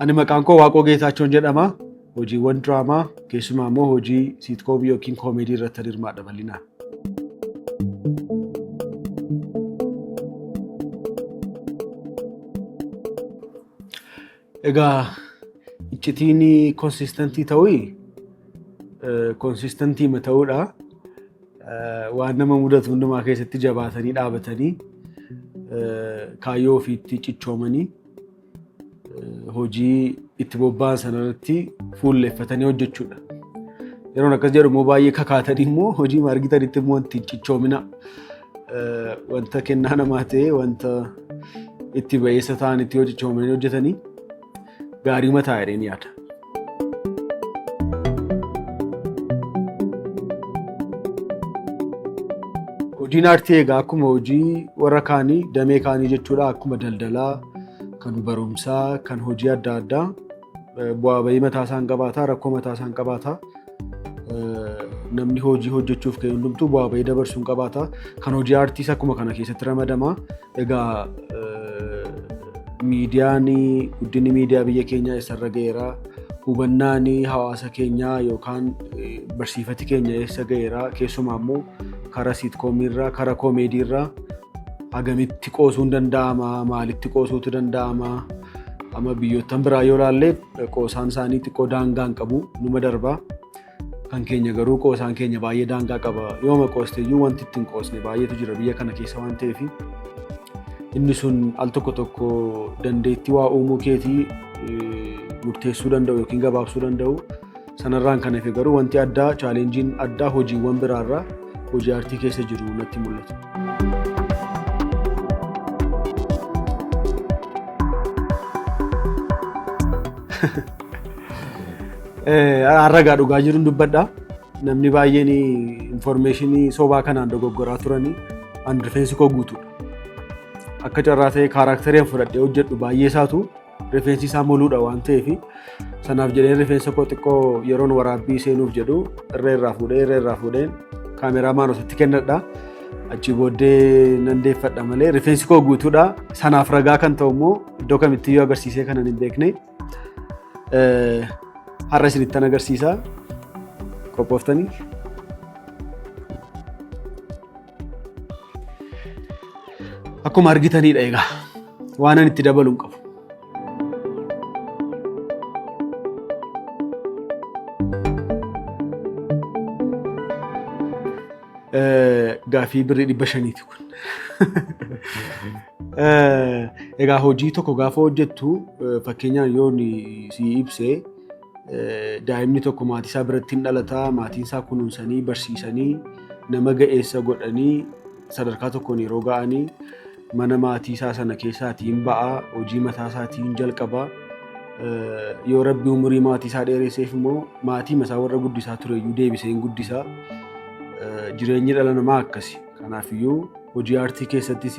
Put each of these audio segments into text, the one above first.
Ani maqaan koo Waaqoo Geetaachoon jedhama. Hojiiwwan diraamaa keessumaa immoo hojii siitkoomii yookiin koomeedii irratti hirmaadha bal'inaan. Egaa iccitiin konsistentii ta'uu konsistentii ta'uudha. Waan nama mudatu hundumaa keessatti jabaatanii dhaabatanii kaayyoo ofiitti cichoomanii hojii itti bobba'an sanarratti fuulleeffatanii hojjechuudha. Yeroon akkas jedhu immoo baay'ee kakaatanii immoo hojii argitanitti immoo itti cichoomina wanta kennaa namaa ta'e wanta itti ba'eessa ta'an itti cichoomanii hojjetanii gaarii mataa jedheen yaada. Hojiin aartii egaa akkuma hojii warra kaanii damee kaanii jechuudha akkuma daldalaa kan barumsaa kan hojii adda addaa bu'aa bahii mataa isaan qabaata rakkoo mataa isaan qabaata. Namni hojii hojjechuuf ka'e hundumtuu bu'aa bahii dabarsuun qabaata. Kan hojii aartiis akkuma kana keessatti ramadama. Egaa miidiyaan guddinni miidiyaa biyya keenyaa eessarra ga'eera? Hubannaan hawaasa keenyaa yookaan barsiifati keenya eessa ga'eera? Keessumaa immoo karaa siitkoomiirraa, karaa koomeediirraa hagamitti qoosuun danda'ama? Maalitti qoosuutu danda'ama? Amma biyyoottan biraa yoo ilaalle qoosaan isaanii xiqqoo daangaa hin qabu numa darba. Kan keenya garuu qoosaan keenya baay'ee daangaa qaba. Yooma qooste iyyuu wanti ittiin qoosne baay'eetu jira biyya kana keessa waan ta'eef inni sun al tokko tokko dandeettii waa uumuu keetii murteessuu danda'u yookiin gabaabsuu danda'u. Sanarraan kan hafe garuu wanti addaa chaalenjiin addaa hojiiwwan biraarraa hojii aartii keessa jiru natti mul'atu. Har'a dhugaa jiruun dubbadha. Namni baay'een infoormeeshinii sobaa kanaan dogoggoraa turanii ani rifeensi koo guutuudha. Akka carraa ta'e kaaraakterii fudhadhee hojjedhu baay'ee isaatu rifeensi isaa moluudha waan ta'eef sanaaf jedheen rifeensa koo xiqqoo yeroon waraabbii seenuuf jedhu irra irraa fuudhee irra irraa fuudheen kaameraamaan ofitti kennadha. Achi booddee nan deeffadha malee rifeensi koo guutuudha. Sanaaf ragaa kan ta'u immoo iddoo kamittiyyuu agarsiisee kanan hin beekne. Har'a isinittan agarsiisa. Qophooftanii? Akkuma argitanidha egaa waan ani itti dabalu hin qabu. Gaaffii birrii 500ti kun. Egaa hojii tokko gaafa hojjettu fakkeenyaan yoo si ibse daa'imni tokko maatii isaa biratti hin dhalataa, maatiin isaa kunuunsanii, barsiisanii, nama ga'eessa godhanii sadarkaa tokkoon yeroo ga'anii mana maatii isaa sana keessaatiin ba'aa, hojii mataa isaatiin jalqabaa. Yoo rabbi umurii maatii isaa dheeresseef immoo maatii isaa warra guddisaa tureyyuu deebisee hin guddisaa. Jireenyi dhala namaa akkasi. Kanaafiyyuu hojii aartii keessattis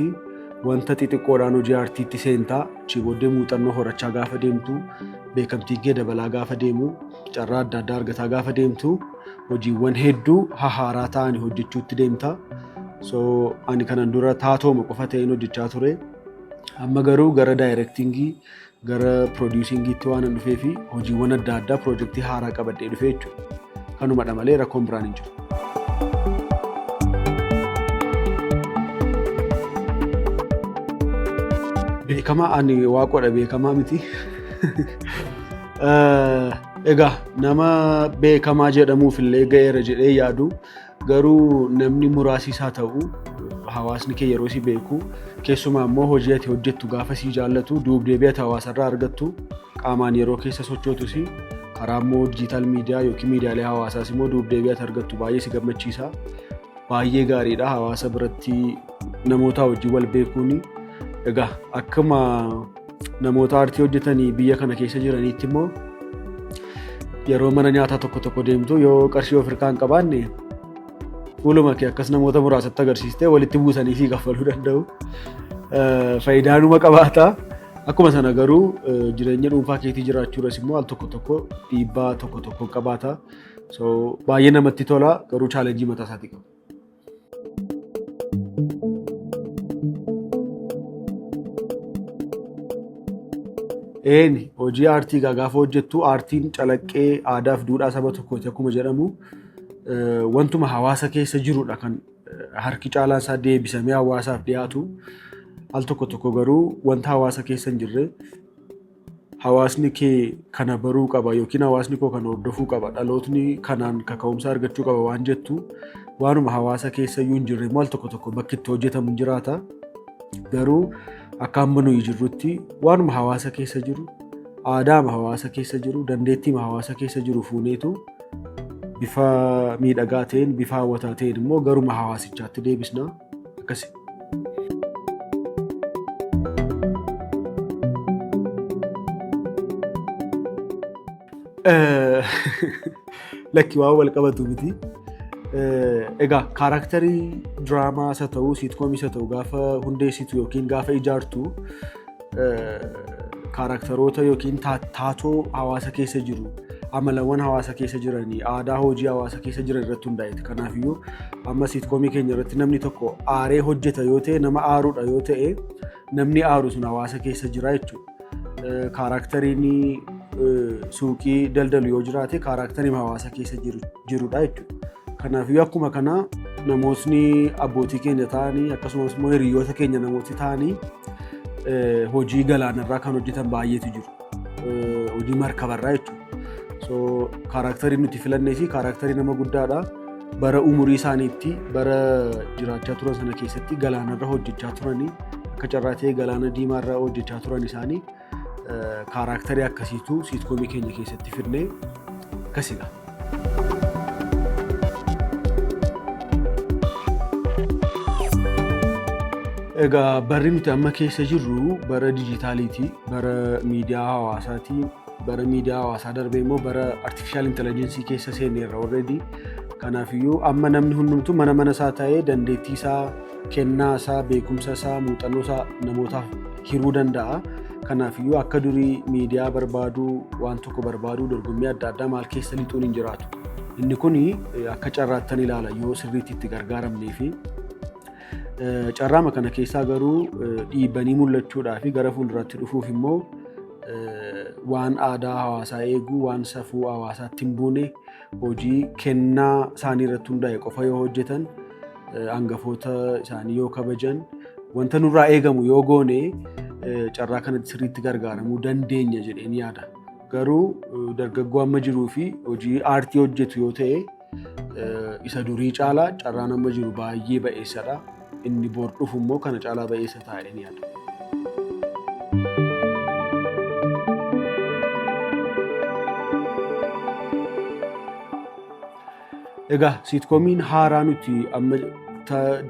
wanta xixiqqoodhaan hojii aartiitti seentaa, achii booddee muuxannoo horachaa gaafa deemtu, beekamtiin kee dabalaa gaafa deemu, carraa adda addaa argataa gaafa deemtu, hojiiwwan hedduu hahaaraa ta'an hojjechuutti deemta. So ani kanan dura taatooma qofa ta'een hojjechaa ture. Amma garuu gara daayirektingii, gara piroodiisingiitti waan hin dhufee fi hojiiwwan adda addaa piroojeektii haaraa qabadhee dhufee jechuudha. Kanumadha malee rakkoon biraan hin jiru. Beekamaa ani waaqodha beekamaa miti. Egaa nama beekamaa jedhamuuf illee ga'eera jedhee yaadu garuu namni muraasi isaa ta'u hawaasni kee yeroo si beeku keessumaa immoo hojii ati hojjettu gaafa si jaallatu duub-deebii ati hawaasarraa argattu qaamaan yeroo keessa sochootus karaa immoo diijitaal miidiyaa yookiin miidiyaalee hawaasaas immoo duub-deebii ati argattu baay'ee si gammachiisa. Baay'ee gaariidha hawaasa biratti namoota wajjin wal beekuun. Egaa akkuma namoota aartii hojjetanii biyya kana keessa jiraniitti immoo yeroo mana nyaataa tokko tokko deemtu yoo qarshii of harkaa hin qabaanne fuuluma kee akkas namoota muraasatti agarsiistee walitti buusanii fi kaffaluu danda'u. Faayidaanuma qabaata. Akkuma sana garuu jireenya dhuunfaa keetii jiraachuudhas immoo al tokko tokko dhiibbaa tokko tokko qabaata. So baay'ee namatti tola garuu chaalenjii mataa isaatii qaba. Eeni, hojii aartii gaafa hojjettu, aartiin calaqqee aadaa fi duudhaa saba tokkooti akkuma jedhamu, wantuma hawaasa keessa jirudha kan harki caalaan isaa deebisamee hawaasaaf dhiyaatu. Al tokko tokko garuu wanta hawaasa keessa hin jirre, hawaasni kee kana baruu qaba yookiin hawaasni koo kana hordofuu qaba, dhalootni kanaan kaka'umsa argachuu qaba waan jettu, waanuma hawaasa keessa iyyuu hin jirre immoo al tokko tokko bakki itti hojjetamu hin jiraata. Garuu akka amma nuyi jirrutti waanuma hawaasa keessa jiru, aadaama hawaasa keessa jiru, dandeettiima hawaasa keessa jiru fuuneetu bifa miidhagaa ta'een, bifa hawwataa ta'een immoo garuma hawaasichaatti deebisna akkasi. Lakki, waan wal qabatu miti. Egaa kaaraaktarii diraamaa isa ta'u, siitkoomii isa ta'u gaafa hundeessitu yookiin gaafa ijaartu, kaaraaktaroota yookiin taatoo hawaasa keessa jiru, amalawwan hawaasa keessa jiranii, aadaa hojii hawaasa keessa jiran irratti hundaa'eeti. Kanaafiyyuu amma siitkoomii keenya irratti namni tokko aaree hojjeta yoo ta'e, nama aaruudha yoo ta'e, namni aaru sun hawaasa keessa jira jechuudha. Kaaraakteriin suuqii daldalu yoo jiraate, kaaraakteriin hawaasa keessa jirudha jechuudha. Kanaafiyyuu akkuma kana namootni abbootii keenya ta'anii, akkasumas immoo hiriyoota keenya namooti ta'anii hojii galaanarraa kan hojjetan baay'eetu jiru. Hojii markabarraa jechuudha. So kaaraakteriin nuti filannee fi kaaraakterii nama guddaadha. Bara umurii isaaniitti, bara jiraachaa turan sana keessatti galaanarra hojjechaa turanii, akka carraa ta'ee galaana diimaarra hojjechaa turan isaanii, kaaraakterii akkasiitu siitkoomii keenya keessatti fidnee akkasidha. Egaa barri nuti amma keessa jirru bara dijitaaliiti, bara miidiyaa hawaasaati, bara miidiyaa hawaasaa darbee immoo bara artificial intelligence keessa seeneerra already. Kanaafiyyuu amma namni hundumtuu mana mana isaa taa'ee dandeettii isaa, kennaa isaa, beekumsa isaa, muuxannoo isaa namootaaf hiruu danda'a. Kanaafiyyuu akka durii miidiyaa barbaaduu, waan tokko barbaaduu, dorgommii adda addaa maal keessa lixuun hin jiraatu. Inni kun akka carraattan ilaala yoo sirriitti itti gargaaramnee fi carraama kana keessaa garuu dhiibanii mul'achuudhaa fi gara fuulduraatti dhufuuf immoo waan aadaa hawaasaa eeguu, waan safuu hawaasaatti hin buune, hojii kennaa isaanii irratti hundaa'e qofa yoo hojjetan, hangafoota isaanii yoo kabajan, wanta nurraa eegamu yoo goone, carraa kanatti sirriitti gargaaramuu dandeenya jedheen yaada. Garuu dargaggoo amma jiruu fi hojii aartii hojjetu yoo ta'e, isa durii caalaa carraan amma jiru baay'ee ba'eessadha. Inni bor dhufu immoo kana caalaa ba'eessa ta'a jedheen yaada. Egaa siitkoomiin haaraa nuti amma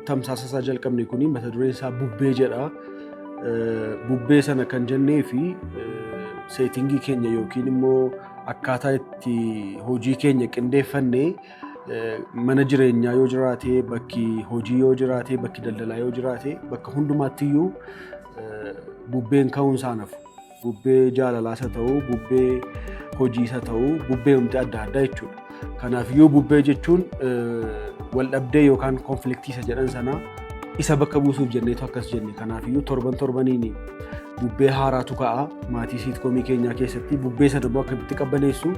tamsaasa isaa jalqabne kuni mata dureen isaa Bubbee jedha. Bubbee sana kan jennee fi seetingii keenya yookiin immoo akkaataa itti hojii keenya qindeeffanne, mana jireenyaa yoo jiraate, bakki hojii yoo jiraate, bakki daldalaa yoo jiraate, bakka hundumaatti iyyuu bubbeen ka'uun isaa nafu. Bubbee jaalalaas haa ta'u, bubbee hojiis haa ta'u, bubbee humti adda addaa jechuudha. Kanaafiyyuu bubbee jechuun wal dhabdee yookaan konfliktii isa jedhan sana isa bakka buusuuf jenneetu akkas jenne. Kanaafiyyuu torban torbaniin bubbee haaraatu ka'a maatii siitkoomii keenyaa keessatti. Bubbee sana immoo akkamitti qabbaneessu,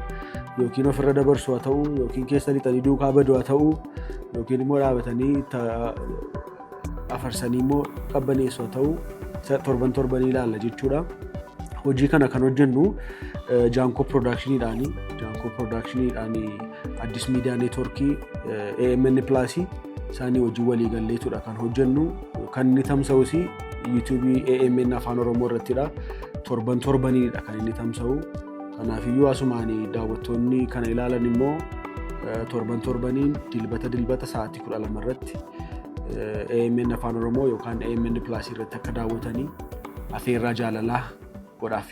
yookiin ofirra dabarsu haa ta'u, yookiin keessa lixanii duukaa badu haa ta'u, yookiin immoo dhaabatanii afarsanii immoo qabbaneessu haa ta'u, torban torbanii ilaalla jechuudha. Hojii kana kan hojjennu Jaankoo Piroodaakshiniidhaani. Jaankoo Piroodaakshiniidhaani Addis Miidiyaa Neetworkii, AMN Pilaasii isaanii wajjin walii galleetudha kan hojjennu. Kan inni tamsa'us yuutuubii AMN Afaan Oromoo irrattidha. Torban torbaniidha kan inni tamsa'u. Kanaafiyyuu asumaan daawwattoonni kana ilaalan immoo torban torbaniin dilbata dilbata sa'aatii 12 irratti AMN Afaan Oromoo yookaan AMN Pilaasii irratti akka daawwatanii afeerraa jaalalaa godhaaf.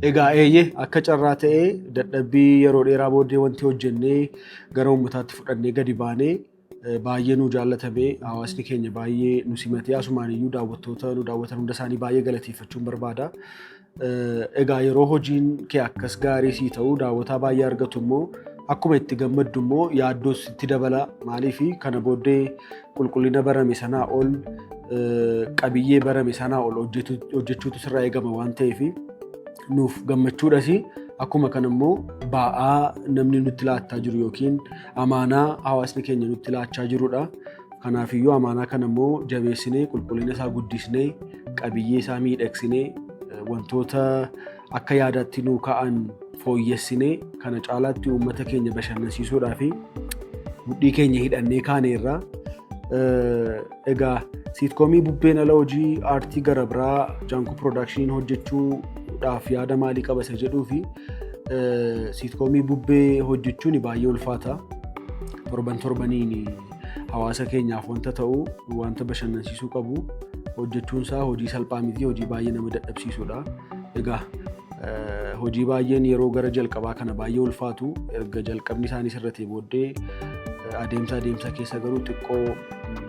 Egaa eeyyee, akka carraa ta'ee dadhabbii yeroo dheeraa booddee wanti hojjennee gara uummataatti fudhannee gadi baanee baay'ee nu jaallatamee, hawaasni keenya baay'ee nu simatee, asumaan iyyuu daawwattoota nu daawwatan hunda isaanii baay'ee galateeffachuun barbaada. Egaa yeroo hojiin kee akkas gaarii sii ta'u, daawwataa baay'ee argatu immoo Akkuma itti gammaddu immoo yaaddoos itti dabala. Maaliif kana booddee qulqullina barame sanaa ol, qabiyyee barame sanaa ol hojjechuutu sirraa eegama waan ta'eef nuuf gammachuudhas, akkuma kana immoo ba'aa namni nutti laattaa jiru yookiin amaanaa hawaasni keenya nutti laachaa jirudha. Kanaafiyyuu amaanaa kana immoo jabeessinee, qulqullina isaa guddisnee, qabiyyee isaa miidhagsinee, wantoota akka yaadaatti nuu ka'an fooyyessinee kana caalaatti uummata keenya bashannansiisuudhaa fi mudhii keenya hidhannee kaaneerra. Egaa siitkoomii Bubbeen ala hojii aartii gara biraa Jaankuu Productioniin hojjechuudhaaf yaada maalii qaba isa jedhuu fi siitkoomii Bubbee hojjechuun baay'ee ulfaata. Torban torbaniin hawaasa keenyaaf wanta ta'u, wanta bashannansiisuu qabu hojjechuun isaa hojii salphaa miti, hojii baay'ee nama dadhabsiisudha. Egaa hojii baay'een yeroo gara jalqabaa kana baay'ee ulfaatu, erga jalqabni isaanii sirratee booddee adeemsa keessa garuu xiqqoo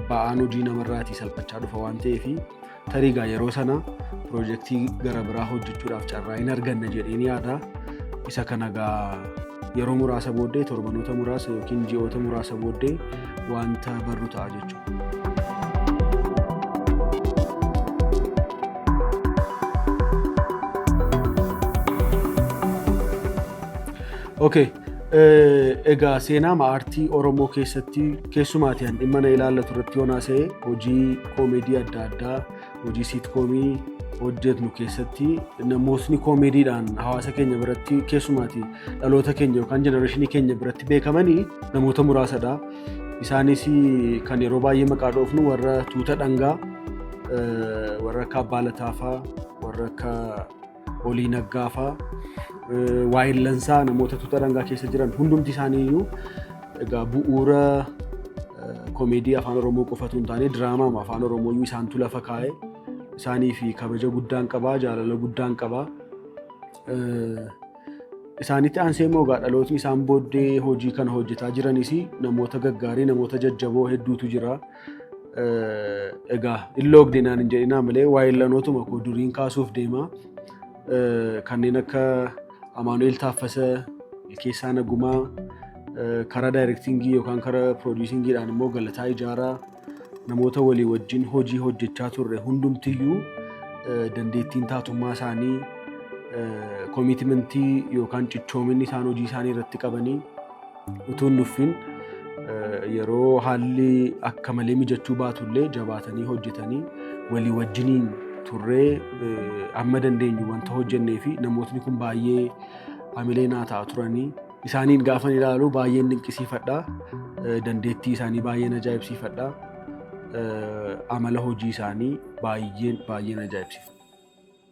ba'aan hojii namarraatii salphachaa dhufa waan ta'eef, tarii egaa yeroo sana piroojeektii gara biraa hojjechuudhaaf carraa hin arganna jedheen yaada. Isa kana egaa yeroo muraasa booddee, torbanoota muraasa yookiin ji'oota muraasa booddee wanta barru ta'a jechuudha. Okay. Egaa seenaa aartii Oromoo keessatti, keessumaati an dhimma na ilaallatu irratti yoo naasa'e, hojii koomeedii adda addaa, hojii siitkoomii hojjetnu keessatti namootni koomeediidhaan hawaasa keenya biratti, keessumaati dhaloota keenya yookaan jenereeshinii keenya biratti beekamanii namoota muraasadha. Isaanis kan yeroo baay'ee maqaa dhoofnu warra tuuta dhangaa, warra akka Abbaa Lataafaa, warra akka Olii Naggaafaa, waa'illansaa namoota tuuta dhangaa keessa jiran hundumti isaanii iyyuu egaa bu'uura koomeedii Afaan Oromoo qofatu hin taane, diraamaa Afaan Oromoo iyyuu isaantu lafa kaa'e. Isaanii fi kabaja guddaan qabaa, jaalala guddaan qabaa. Isaanitti aansee immoo egaa dhalootni isaan booddee hojii kana hojjetaa jiranis namoota gaggaarii, namoota jajjaboo hedduutu jira. Egaa hin loogde naan hin jedhinaa malee waa'illanootuma koo duriin kaasuuf deema. Kanneen akka Amaanu'eel Taaffasa, Milkeessaa Nagumaa, karaa daayirektiingii yookaan karaa piroodiisingiidhaan immoo Galataa Ijaaraa, namoota walii wajjin hojii hojjechaa turre hundumtiyyuu dandeettiin taatummaa isaanii, commitmentii yookaan cichoominni isaan hojii isaanii irratti qabanii utuu hin nuffin, yeroo haalli akka malee mijachuu baatullee jabaatanii hojjetanii walii wajjiniin turree amma dandeenyu wanta hojjennee fi namootni kun baay'ee hamilee naa ta'a turanii. Isaaniin gaafan ilaalu baay'een dinqisiifadha. Dandeettii isaanii baay'een ajaa'ibsiifadha. Amala hojii isaanii baay'een baay'een ajaa'ibsiifadha.